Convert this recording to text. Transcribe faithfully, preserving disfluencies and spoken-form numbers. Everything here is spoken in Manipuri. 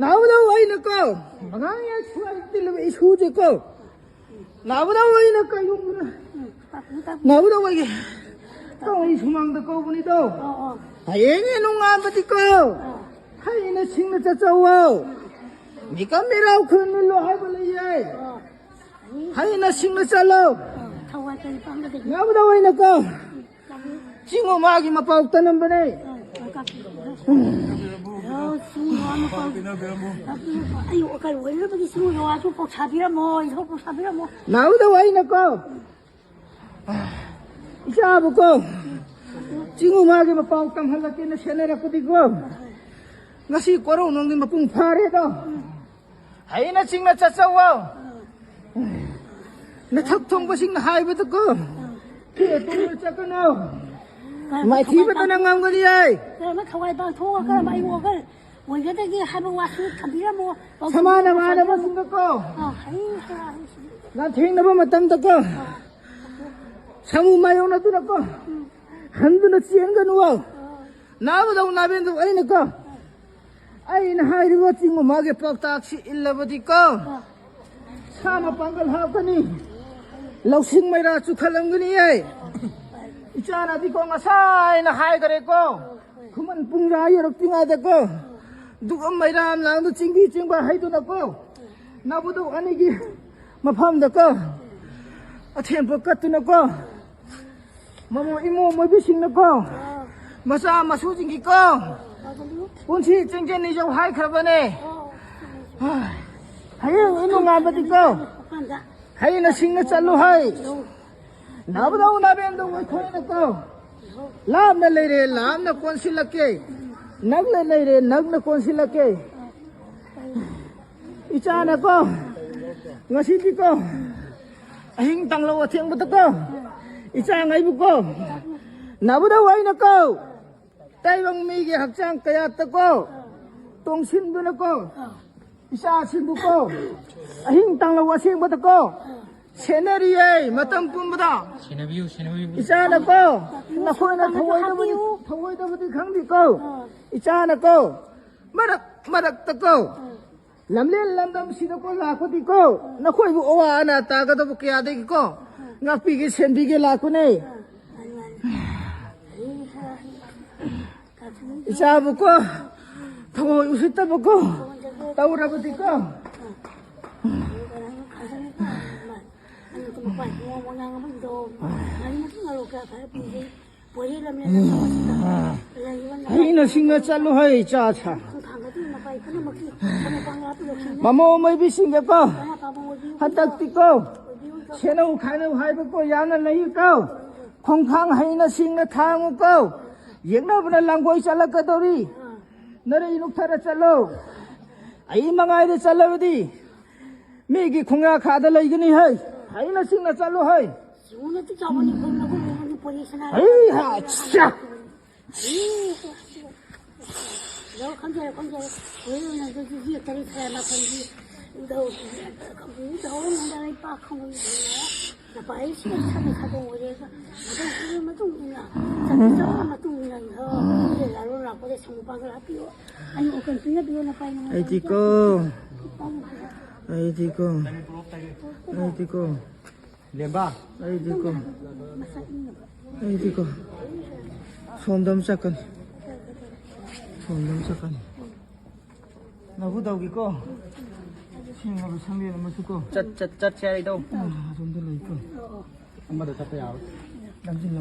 ꯅꯥꯎꯗꯧ ꯑꯩꯅꯀꯣ, ꯑꯉꯥꯡ ꯌꯥꯏ ꯁꯨꯃꯥꯏꯅ ꯇꯤꯜꯂꯕ ꯏꯁꯨꯁꯦꯀꯣ, ꯅꯥꯎꯗꯧ ꯑꯩꯅ ꯀꯩꯒꯨꯝꯕ, ꯅꯥꯎꯗꯧ ꯑꯩꯒꯤ ꯀꯧꯏ ꯁꯨꯃꯥꯡꯗ ꯀꯧꯕꯅꯤꯗꯣ꯫ ꯍꯌꯦꯡ ꯅꯣꯡꯉꯥꯟꯕꯗꯤꯀꯣ, ꯍꯩꯅ ꯁꯤꯡꯅ ꯆꯠꯆꯧꯋꯣ꯫ ꯃꯤꯀꯝ ꯃꯤꯔꯥꯎ ꯈꯨꯔꯨꯝꯃꯤꯜꯂꯣ ꯍꯥꯏꯕ ꯂꯩꯌꯦ꯫ ꯍꯩꯅ ꯁꯤꯡꯅ ꯆꯠꯂꯣ꯫ ꯊꯋꯥꯏ ꯀꯔꯤ ꯄꯥꯝꯒꯗꯒꯦ? ꯅꯥꯎꯗꯧ ꯑꯩꯅꯀꯣ, ꯆꯤꯡꯉꯨ ꯃꯥꯒꯤ ꯃꯄꯥꯎ ꯇꯅꯝꯕꯅꯦ꯫ ꯑꯣ, ꯁꯤꯡꯉꯨ ꯃꯄꯥꯎ꯫ ꯑꯩ ꯀꯩꯅꯣ ꯑꯣꯏꯅꯕꯒꯤ ꯁꯤꯡꯉꯨ ꯋꯥꯁꯨ ꯄꯥꯎ ꯁꯥꯕꯤꯔꯝꯃꯣ, ꯏꯁꯧ ꯄꯥꯎ ꯁꯥꯕꯤꯔꯝꯃꯣ꯫ ꯅꯥꯎꯗꯧ ꯑꯩꯅꯀꯣ, ꯏꯆꯥꯕꯨꯀꯣ, ꯆꯤꯡꯉꯨ ꯃꯥꯒꯤ ꯃꯄꯥꯎ ꯇꯝꯍꯜꯂꯛꯀꯦꯅ ꯁꯦꯟꯅꯔꯛꯄꯗꯤꯀꯣ, ꯉꯁꯤ ꯀꯣꯔꯧ ꯅꯣꯡꯗꯤ ꯃꯄꯨꯡ ꯐꯥꯔꯦꯗꯣ꯫ ꯍꯩꯅ ꯆꯤꯡꯅ ꯆꯠꯆꯧꯋꯣ꯫ ꯅꯊꯛ ꯊꯣꯡꯕꯁꯤꯡꯅ ꯍꯥꯏꯕꯗꯀꯣ, ꯐꯤ ꯑꯇꯣꯡꯕ ꯆꯠꯀꯅꯨ꯫ ꯃꯥꯏꯊꯤꯕꯗꯅ ꯉꯝꯒꯅꯤ ꯑꯩ꯫ ꯀꯔꯝꯕ ꯊꯋꯥꯏ ꯄꯥꯡꯊꯣꯛꯑꯒ ꯀꯔꯝꯕ ꯑꯩ ꯑꯣꯏꯒꯗꯒꯦ ꯍꯥꯏꯕ ꯋꯥꯁꯨ ꯊꯝꯕꯤꯔꯝꯃꯣ꯫ ꯁꯃꯥꯟ ꯅꯃꯥꯟꯅꯕꯁꯤꯡꯒꯀꯣ, ꯑꯥ, ꯍꯩ, ꯍꯩ, ꯍꯩ, ꯍꯩ꯫ ꯂꯥꯟꯊꯦꯡꯅꯕ ꯃꯇꯝꯗꯀꯣ, ꯁꯥꯃꯨ ꯃꯥꯌꯣꯛꯅꯗꯨꯅꯀꯣ, ꯍꯟꯗꯨꯅ ꯆꯦꯟꯒꯅꯨ꯫ ꯅꯥꯕꯗꯧ ꯅꯥꯕꯦꯟꯗꯧ ꯑꯩꯅꯀꯣ, ꯑꯩꯅ ꯍꯥꯏꯔꯤꯕ ꯆꯤꯡꯒꯨꯝꯕꯒꯤ ꯄꯥꯎꯇꯥꯛꯁꯤ ꯏꯜꯂꯕꯗꯤꯀꯣ, ꯁꯥ ꯃꯄꯥꯡꯒꯜ ꯍꯥꯞꯀꯅꯤ, ꯂꯧꯁꯤꯡ ꯃꯩꯔꯥ ꯆꯨꯈꯠꯂꯝꯒꯅꯤꯌꯦ꯫ ꯏꯆꯥꯅꯗꯤꯀꯣ ꯉꯁꯥꯏꯅ ꯍꯥꯏꯈꯔꯦꯀꯣ, ꯈꯨꯃꯟ ꯄꯨꯡꯖꯥ ꯌꯧꯔꯛꯇ꯭ꯔꯤꯉꯩꯗꯀꯣ, ꯗꯨꯛ ꯑꯃ ꯃꯩꯔꯥ ꯑꯃ ꯂꯥꯡꯗꯨ ꯆꯤꯡꯕꯤ ꯆꯤꯡꯕ ꯍꯩꯗꯨꯅꯀꯣ, ꯅꯥꯕꯨꯗꯧ ꯑꯅꯤꯒꯤ ꯃꯐꯝꯗꯀꯣ, ꯑꯊꯦꯝꯕ ꯀꯠꯇꯨꯅꯀꯣ, ꯃꯃꯣ ꯏꯃꯣ ꯃꯣꯏꯕꯤꯁꯤꯡꯅꯀꯣ, ꯃꯆꯥ ꯃꯁꯨꯁꯤꯡꯒꯤꯀꯣ, ꯄꯨꯟꯁꯤ ꯆꯤꯡꯖꯦꯟ ꯅꯤꯖꯧ ꯍꯥꯏꯈ꯭ꯔꯕꯅꯦ꯫ ꯍꯌꯦꯡ ꯅꯣꯡꯉꯥꯟꯕꯗꯤꯀꯣ, ꯍꯩꯅ ꯁꯤꯡꯅ ꯆꯠꯂꯨ ꯍꯥꯏ꯫ ꯅꯥꯕꯗꯧ ꯅꯥꯕꯦꯟꯗꯧ ꯑꯩꯈꯣꯏꯅꯀꯣ, ꯂꯥꯞꯅ ꯂꯩꯔꯦ ꯂꯥꯞꯅ ꯀꯣꯟꯁꯤꯜꯂꯛꯀꯦ, ꯅꯛꯅ ꯂꯩꯔꯦ ꯅꯛꯅ ꯀꯣꯟꯁꯤꯜꯂꯛꯀꯦ꯫ ꯏꯆꯥꯅꯀꯣ, ꯉꯁꯤꯗꯤꯀꯣ, ꯑꯍꯤꯡ ꯇꯥꯡꯂꯧ ꯑꯊꯦꯡꯕꯗꯀꯣ, ꯏꯆꯥ ꯉꯥꯏꯕꯨꯀꯣ, ꯅꯥꯕꯗꯧ ꯑꯩꯅꯀꯣ, ꯇꯥꯏꯕꯪ ꯃꯤꯒꯤ ꯍꯛꯆꯥꯡ ꯀꯌꯥꯠꯇꯀꯣ, ꯇꯣꯡꯁꯤꯟꯗꯨꯅꯀꯣ, ꯏꯆꯥꯁꯤꯡꯕꯨꯀꯣ, ꯑꯍꯤꯡ ꯇꯥꯡꯂꯧ ꯑꯁꯦꯡꯕꯗꯀꯣ, ꯁꯦꯟꯅꯔꯤꯌꯦ ꯃꯇꯝ ꯄꯨꯝꯕꯗ꯫ ꯁꯦꯟꯅꯕꯤꯌꯨ, ꯁꯦꯟꯅꯕꯤꯌꯨ꯫ ꯏꯆꯥꯅꯀꯣ, ꯅꯈꯣꯏꯅ ꯊꯧꯑꯣꯏꯗꯕꯗꯤ, ꯊꯧꯑꯣꯏꯗꯕꯗꯤ ꯈꯪꯗꯦꯀꯣ, ꯏꯆꯥꯅꯀꯣ, ꯃꯔꯛ ꯃꯔꯛꯇ ꯀꯣ, ꯂꯝꯂꯦꯟ ꯂꯝꯗꯝꯁꯤꯗ ꯀꯣ ꯂꯥꯛꯄꯗꯤ ꯀꯣ, ꯅꯈꯣꯏꯕꯨ ꯑꯋꯥ ꯑꯅꯥ ꯇꯥꯒꯗꯕ ꯀꯌꯥꯗꯒꯤ ꯀꯣ ꯉꯥꯛꯄꯤꯒꯦ, ꯁꯦꯝꯕꯤꯒꯦ ꯂꯥꯛꯄꯅꯦ꯫ ꯏꯆꯥꯕꯨ ꯀꯣ, ꯊꯃꯣꯏ ꯎꯁꯤꯠꯇꯕ ꯀꯣ ꯇꯧꯔꯕꯗꯤ ꯀꯣ, ꯑꯩꯅ ꯁꯤꯡꯅ ꯆꯠꯂꯨ ꯍꯥꯏ, ꯏꯆꯥ ꯁꯥ꯫ ꯃꯃꯧ ꯑꯃꯣꯏꯕꯤꯁꯤꯡꯗꯀꯣ, ꯍꯟꯗꯛꯇꯤꯀꯣ, ꯁꯦꯟꯅꯧ ꯈꯥꯏꯅꯧ ꯍꯥꯏꯕꯀꯣ ꯌꯥꯝꯅ ꯂꯩꯀꯣ꯫ ꯈꯣꯡꯈꯥꯡ ꯍꯩꯅ ꯁꯤꯡꯅ ꯊꯥꯡꯉꯨꯀꯣ꯫ ꯌꯦꯛꯅꯕꯅ ꯂꯥꯡꯒꯣꯏ ꯆꯠꯂꯛꯀꯗꯧꯔꯤ꯫ ꯅꯔꯩ ꯅꯨꯛꯊꯔ ꯆꯠꯂꯣ꯫ ꯑꯩ ꯃꯉꯥꯏꯗ ꯆꯠꯂꯕꯗꯤ ꯃꯤꯒꯤ ꯈꯣꯡꯌꯥ ꯈꯥꯗ ꯂꯩꯒꯅꯤ ꯍꯩ꯫ ꯍꯩꯅ ꯁꯤꯡꯅ ꯆꯠꯂꯨ ꯍꯩ꯫ ꯍꯩ ꯍꯥ, ꯆꯥ꯫ ꯂꯧ ꯈꯪꯖꯔꯦ, ꯈꯪꯖꯔꯦ꯫ ꯍꯣꯔꯦꯟ ꯑꯗꯨꯗꯤ ꯌꯦꯛ ꯇꯔꯦꯠ ꯈꯔ ꯃꯥꯄꯜꯒꯤ ꯂꯧ, ꯂꯧ ꯂꯩꯕꯥꯛ ꯈꯪꯕ ꯃꯤꯗꯨꯅ ꯅꯄꯥꯏꯁꯤꯅ ꯁꯥꯟꯅ ꯁꯥꯗꯣꯡ ꯑꯣꯏꯔꯦꯒ ꯃꯇꯨꯡ ꯏꯟꯅ, ꯃꯇꯨꯡ ꯏꯟꯅ, ꯆꯠꯄ ꯆꯠꯄ ꯃꯇꯨꯡ ꯏꯟꯅ ꯂꯧ ꯂꯥꯂꯣꯟ ꯂꯥꯛꯄꯗ ꯁꯪꯒꯨ ꯄꯥꯡꯒꯜ ꯍꯥꯞꯄꯤꯌꯣ꯫ ꯑꯩꯅ ꯑꯣꯀꯟ ꯄꯤꯅꯕꯤꯌꯣ ꯅꯄꯥꯏ ꯅꯉꯣꯟꯗ꯫ ꯑꯩꯗꯤꯀꯣ, ꯑꯩꯗꯤꯀꯣ, ꯑꯩꯗꯤꯀꯣ꯫ ꯂꯦꯝꯕ꯫ ꯑꯩꯗꯤꯀꯣ, ꯑꯩꯗꯤꯀꯣ, ꯁꯣꯝꯗ ꯑꯃ ꯆꯠꯀꯅꯤ꯫ ꯁꯣꯝꯗ ꯑꯃ ꯆꯠꯀꯅꯤ꯫ ꯅꯕꯨ ꯇꯧꯒꯦꯀꯣ꯫ ꯁꯤꯡꯉꯕ ꯁꯪꯂꯦꯟ ꯑꯃꯁꯨ ꯀꯣ꯫ ꯆꯠ, ꯆꯠ, ꯆꯠꯁꯦ ꯍꯥꯏꯗꯣ꯫ ꯑꯥ, ꯑꯁꯣꯝꯗ ꯂꯩꯀꯣ꯫ ꯑꯃꯗ ꯆꯠꯄ ꯌꯥꯔꯣꯏ꯫ ꯂꯝꯖꯤꯡ